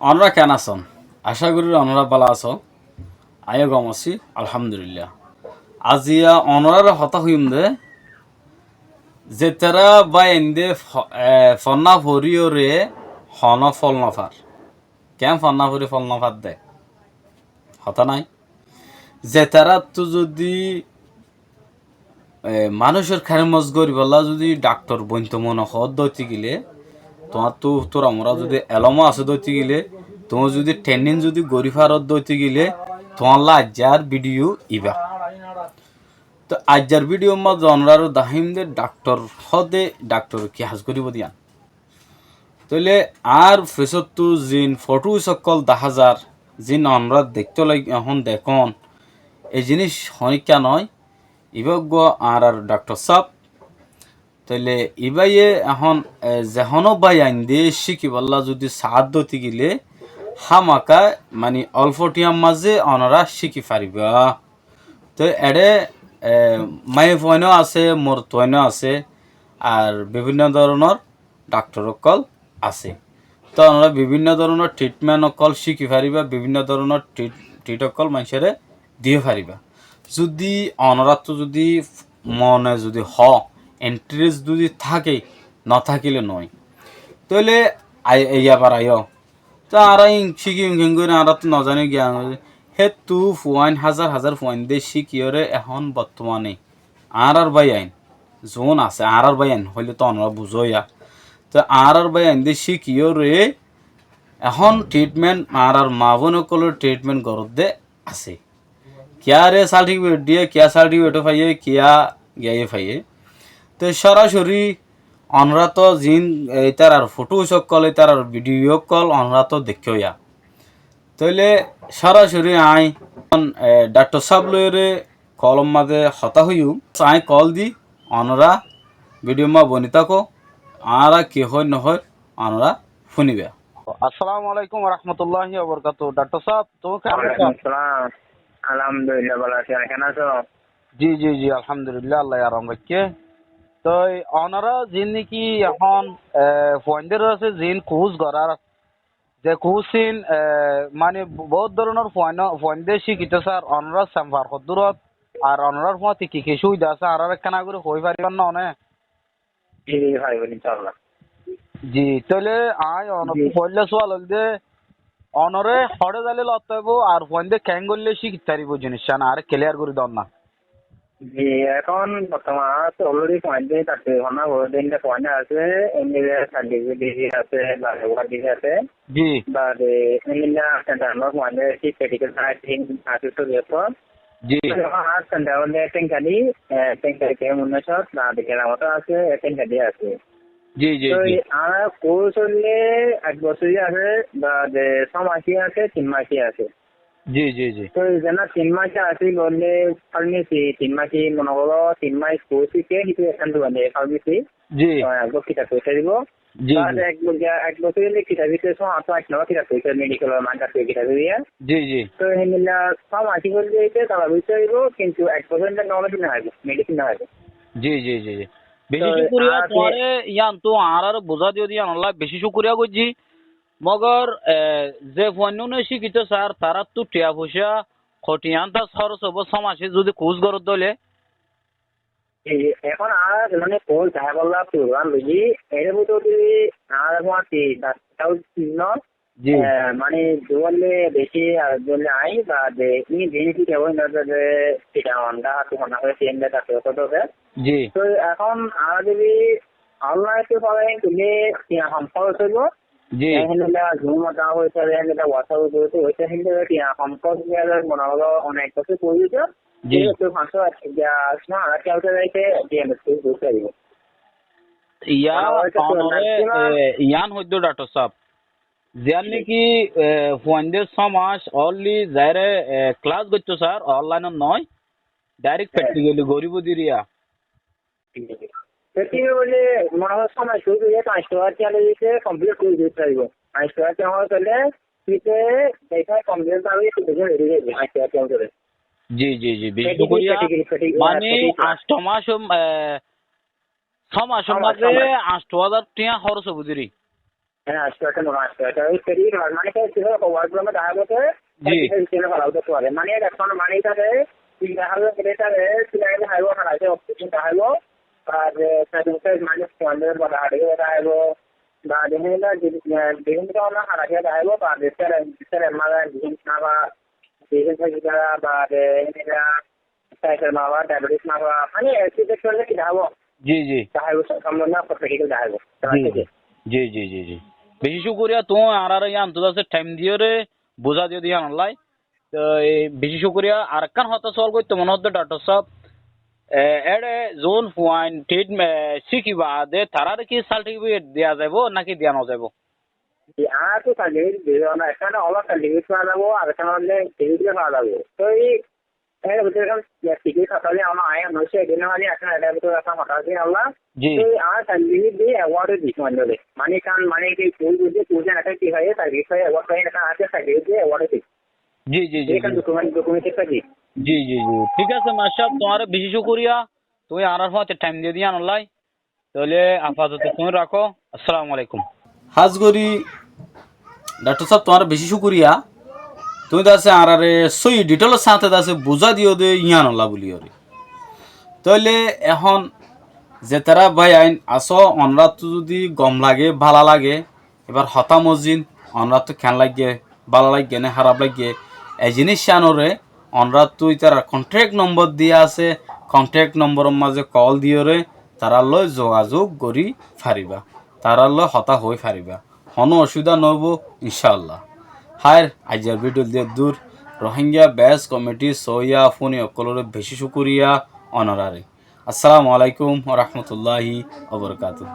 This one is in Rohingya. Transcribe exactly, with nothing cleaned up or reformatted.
Onorá keén asón? Acá gorí onorá bála asó. Aññí yó gom así, alhamdulillah. Aziya onoráre hotá hoiyúm de, zetará báiyain de fo-, e, fonná foriyóre honó fol nofar. Keén fonná fori fol nofar de? Hotá nái? Zetaráttu zudi e, manúicor kédmot goríbolla zudi dhaktor bointo mone hoó dóitigile, tuáñráttu tura mura zudi elóm asé dóitigile, tuñí zudi training zudi gorí faró dóitigile, tuáñlla aijjar video ibá. Toi aijjar video mazé onoráre daháiyum de dhaktor hoó de dhaktor ki ham goríbo de yián. Tóile añár fesóttu ziín photos ókkol dahá zar, ziín onorá deiktóu lai ehón dekón, e ziníc honíkka noó, ibá uggúa añárár dhaktor sáb. Tóile ibáye ehón, e, zehóno báiyain de cíkibólla zudi saá dóitigile, hámaka, mani, olfo thiañ mazé onorá cíki faribá. Toi eçé, e, maiyafuainó asé, morotfuainó asé, ar bibínno dóronor dhaktor ókkol asé. Toi onorá bibínno dóronor treatment ókkol cíki faribá, bibínno dóronor treat-, treat ókkol maincóre diyó faribá. Zudi onoráttu zudi mone zudi hoó, interest zudi táke, notákile noó. Tóile ai-, aiya bar aiyó. Toi añára ín cíkiyum keéngorí, añáráttu nozaní giyán. Héttu fuain, házar házar fuain de cíkiyóre ehón bottomane añárár báiyain, zuún asé, añárár báiyain hoilé to onorá buzó ya. Toi añárár báiyain de cíkiyóre ehón treatment, añárár maa-boin ókkolór treatment goródde asé. Kiyáre certificate diyé, kiyá certificate faiyé, kiyá giyé faiyé. Toi sórasóri onorá to ziín, e, ítarar photos ókkol, ítarar video ókkol onorá to deikkó ya. Tóile sórasóri aññí, e, dhaktor sáb lóiyore kolor mazé hotá hoiyúm. Aññí kol di, onorá video mazé boni táko, añára ki hoóir nohoóir, onorá fúniba. Assalamu alaikum warahmatulláhi wabarakatuhu. Dhaktor sáb, tuñí keén asó? Walaikum assalam. Alhamdulillah, bála así, keén asó? Ji, ji, ji, alhamdulillah, Allah ye aram raikké. Toi onorá ziín niki ehón, e, fuaindór asé ziín course gorár, ze course ín, e, mani boóut dóronor fuain, fuainde cíkito sar, onorár center hoddúr ot, ar onorár fúañti ki ki cúbida asé, añáráre ekkána gorí hoói faribá né? Ji, ji, faribó, inshallah. Ji, tóile aññí onottú foóila sual óilde, onoré hoçé zaile lottá óibo, ar fuainde keéngoillé cíkit faribó, ziniccán añáre clear gorí doónna. Ji, ehón bottoman añár already fuainde dhaktori fonná foredde fuain asé, em bi bi es asé, em bi bi es asé, baade work asé. Ji. Baade endilla center or fuainde chief medical scientist asé, to jefo. Ji. Ehón añár center or de tenka di, e, tenka di ke munna sot, baade keramoto asé, e tenka di asé. Ji, ji, toi ji. Añár course óilde ek bosóri asé, baade só maci asé, tin maci asé. Ji, ji, ji. Toi zeén tin maci asé bólle pharmacy tin maci mone goró, tin mac course óiye, hítu ekkán dukan de pharmacy. Ji. Toi ek bosór kitab foicá dibo. Ji, baade ji. Ek bo-, ek bosór óile kitab íte só añctho añctho kitab foicá, medical or main doctor kitab óiye. Ji, ji. Toi héndilla só maci bólle íte tala foicá dibo, kintu ek bosór íte no medicine no haibo, medicine no haibo. Ji, ji, ji, ji. Beci toi cúkuriya añára tuáñre, yián to añáráre buzá diyó de yiánolla beci cúkuriya goijjí. Mogor, e, ze fuainnúne cíkito sar, taráttu thiañ foicá hotiyán tas hóros óibo só mace zudi course goródde óile? E, ehón añára mane course dahá bolla program loiyí, ere bútore añára fúañti dactau no, ji. E, mane zuálle beci, ar zuálle aññí baade ín benefit óibo, no de, de, sita honda, hatu honda hoi, siyén de, dactor hoto de. Ji. Toi ehón añára zudi online te following goille thiañ hom hóros óibo, Ji. Héndilla Zoom ot dá hoito, héndilla WhatsApp ot hoito, héndilla ki, ah, hom kos giyé, mone holo onek bosór puri giyé. Ji. Héndilla fañs cót, ya, só, ar ki, ar ki, ar ki, ya, mane, hoito onoré, maximum, e, yián hoiddó, dhaktor sáb. Ziyan, ji, niki, e, fuainde só mac only zaire, e, class goitto sar, online ot noi, direct, he, practically goribo diriya. Te ki bole, mone hoy só mac kori diye, fañs tar tiya loi diye, complete kori dite paribo. Fañs tar tiya hole, ite, eta complete bhabe ite ready hoi jaibo, fañs tar tiya hole. Ji, ji, ji, beci cúkuriya. Practical, practical, practical, mane, practical class. Añcto mac, e, só mac, só mac, maze só mac. Añcto házar tiya hóros óibo deri. Há, asé, asé, mone asé. Tói free mane ki, ki hoibo, WhatsApp-ot deháibo de, Ji. Details-ot fala óito fare. Mane, ehón mane ítare, ki deháibo, ítare, ki deháibo, haraite, oxygen deháibo, ar, e, seven size minus one deháibo, ba, deháibo, ba, deháibo, deháibo, deháibo, deháibo, ba, deháibo, deháibo, deháibo, deháibo, deháibo, deháibo, Type-or mapa, diabetes mapa, mane, accident óile ki deháibo? Ji, ji. Deháibo, sób sómbob na, practical deháibo. Ji, ji, ji, ji. Beci cúkuriya, tuñí añáráre yíanottu asé time diyóre, buzái diyó de yíanolla. Toi beci cúkuriya, arekkán hotá suwal goittó mone hoó de, doctor sáb. E, ére zone fuain treatment, e, cíki baade, taráre ki certificate diya zaibo, náki diya no zaibo? Ji, añára to certificate dibo na, ekkán ólo certificate fa zaibo, arekkán ólo certificate fa zaibo. Toi Ere bútore kan, ya, ticket hotá le ama aya no se, edin mani asé, ere bútore asé hotá asé, Allah. Ji. Te ama sandi di award di, mane, mane kan, mane ki, koi bútore, koi jan asé, ki hoye, service hoye, award hoye, kan asé, sandi di award di. Ji, ji, ji, Ekan ji. Document, document ekta di. Ji, ji, ji. Thík asé, mastor sáb, tuáñre beci cúkuriya. Tuñí añárar fúañti time diye diyan Allah. Tóile afazoto tuñí rakó. Assalamu alaikum. Hás gorí, doctor sáb, tuáñre beci cúkuriya. Tuñí de asé añáráre sóiyi detail or sáñte de asé buzái diyó de yíanolla buliyóre. Tóile ehón zetará báiyain asó, onoráttu zodi gom lage, bála lage, ebar hotá mozin, onoráttu keén laiggé, bála laiggé né háraf laiggé, e ziníc yíanoré onoráttu ítarar contact nombor diya asé, contact nombor or mazé call diyóre tarár loi zogazog gorí faribá, tarár loi hotá hoói faribá, honó ocubidá noóibo, incáallah. Háir, aijjar video de eddúr. Rohingya Best Comedy sóiya fúni ókkolóre beci cúkuriya onoráre. Assalamu alaikum wa rahmatullahi wa barakatuhu.